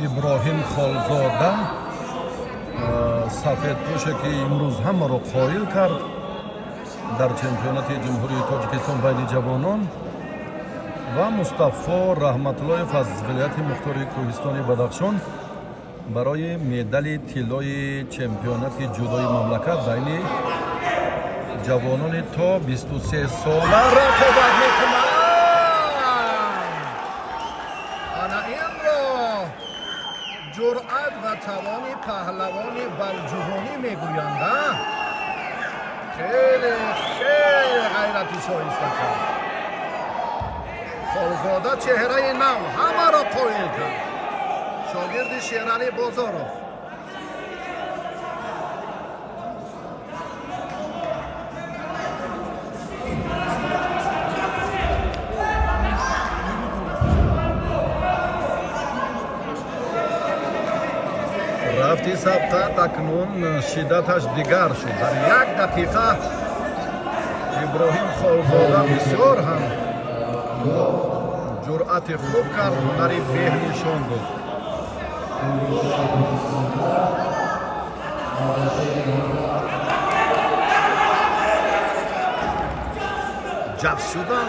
Иброҳим Холзода, сафедпӯше, ки имрӯз ҳамаро қоил кард дар чемпионати Ҷумҳурии Тоҷикистон байни ҷавонон, ва Мустафо Раҳматуллоев аз вилояти мухтори Кӯҳистони Бадахшон барои медали тиллои чемпионати ҷудои мамлакат байни ҷавонони то 23 сола рақобат мекунанд. Ана инро ҷуръат ва тавони паҳлавони балҷувонӣ мегӯянд, а? Хеле хеле ғайрати шоиста кард Холзода. Чеҳраи нав ҳамаро қоил кард. Шогирди Шералӣ Бозоров. Рафти сабқат акнун шиддаташ дигар шуд. Дар як дақиқа Иброҳим Холзода бисёр ҳам ҷуръати хуб кард, ҳунари беҳ нишон дод. Ҷафс шудан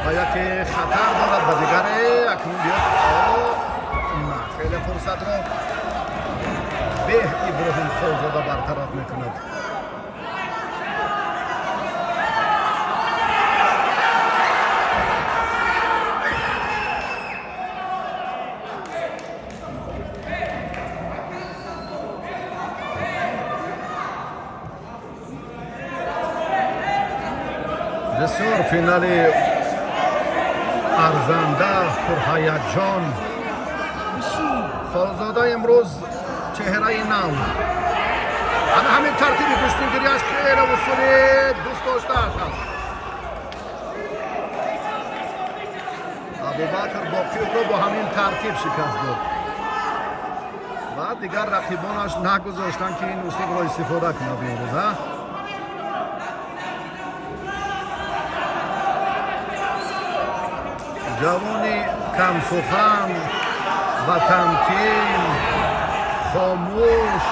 ва яке хатар дорад ба дигаре. Акнун биёд, на, хеле фурсатро беҳ Иброҳим Холзода бартараф мекунад. Бисёр финали арзанда, пурҳаяҷон. Холзода имрӯз чеҳраи нав. Ана ҳамин тартиби гӯштингириаш хеле усули дӯст доштааш аст. Абубакр Боқиевро бо ҳамин тартиб шикаст дод ва дигар рақибонаш нагузоштанд, ки ин услубро истифода кунад имрӯз, а. Ҷавони камсухан ва тамкин, хомӯш.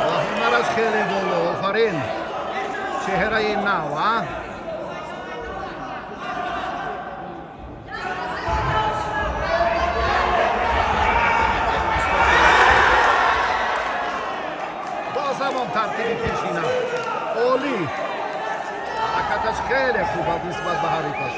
Ва ҳунараш хеле боло. Офарин, чеҳраи нав, а. Боз ҳамон тартиби пешина, олӣ. Ҳаракаташ хеле хуб аст нисбат ба ҳарифаш.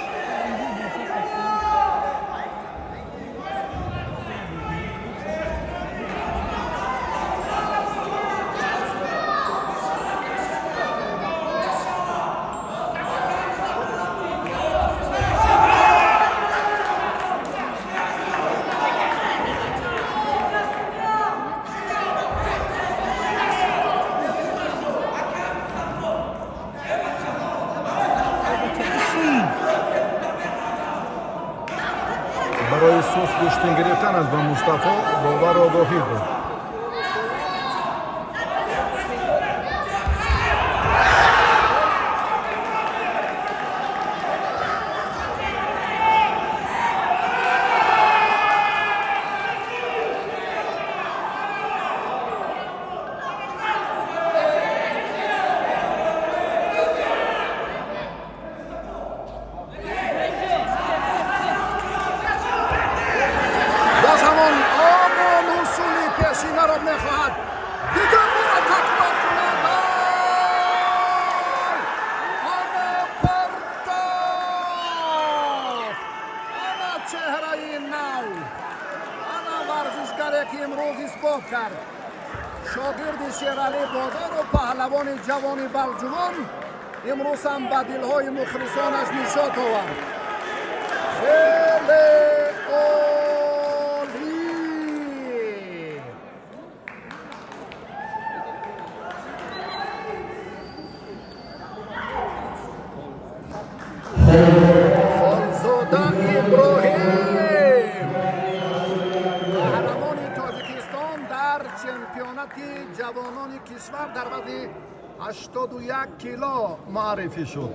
Барои суст гӯштин гирифтан аз ба Мустафо бовар огоҳӣ буд. Боз ҳамон омон усули пешинаро мехоҳад дигар бора такрор кунад. Ай! Ана партофт! Ана чеҳраи нав, ана варзишгаре, ки имрӯз исбот кард. Шогирди Шералӣ Бозору, паҳлавони ҷавони балҷувон, имрӯз ҳам ба дилҳои мухлисонаш нишот овард. Хеле олӣ. Холзода Иброҳим, қаҳрамони Тоҷикистон дар чемпионати ҷавонони кишвар дар вазни 81 кило муаррифӣ шуд.